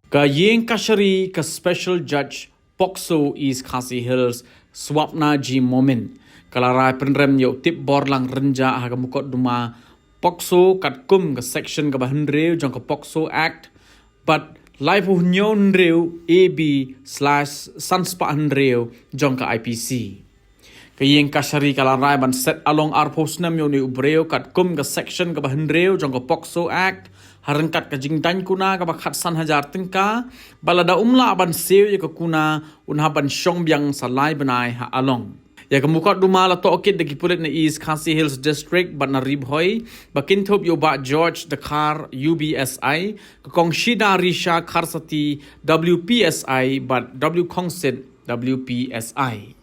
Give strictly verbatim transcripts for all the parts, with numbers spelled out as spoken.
Ka Iingkashari ka Special Judge POCSO East Khasi Hills, Swapna G Momin, ka la rai pynrem ïa u tip borlang rynjah ha ka mukotduma POCSO katkum ka section kaba hynriew jong ka POCSO Act bad laiphew hynñiew hynriew A B slash san spah hynriew jong ka I P C. Ka Iingkashari ka la rai ban set along arphew snem ïa une u briew katkum ka section kaba hynriew jong ka POCSO Act, ha ryngkat ka jingdaiñ kuna kaba khatsan hajar tyngka, bad lada um lah ban siew ïa ka kuna, un hap ban shong biang sa lai bnai ha along. Ïa ka mukotduma la tohkit da ki pulit na East Khasi Hills District bad na Ri Bhoi, ba kynthup ïa u Bah George Dkhar, U B S I, ka Kong Shida Risha Kharsati, W P S I, bad W Khongsit, W P S I.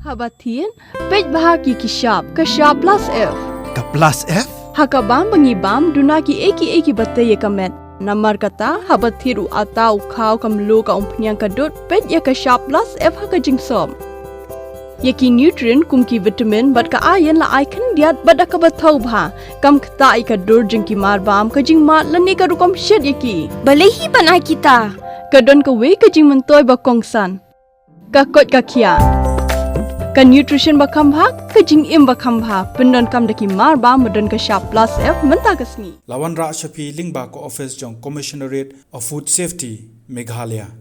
Haba thied, peit bha ki ki shap, ka shap plus F. Ka plus F? Ha ka bam ba ngi bam, duna ki ei ki ei kiba tei ïa ka met. Namar kata, haba thied u ata, u khaw, ka mluh, ka umphniang, ka dud, peit ïa ka shap plus F ha ka jingsop. Ïa ki nutrient kum ki vitamin bad ka iron la ai khyndiat bad da kaba thaw bha. Kam ktah ïa ka dur jong ki mar bam, ka jingmad lane ka rukom shet ïa ki. Balei hi ban ai kita? Ka don kawei ka jingmyntoi ba kongsan. Ka koit ka khiah. Ka nutrition ba kham bha, ka jingim ba kham bha. Pyndonkam da ki mar bam ba don ka shap plus F mynta ka sngi. La wanrah sha phi lyngba ka office jong Commissionerate of Food Safety, Meghalaya.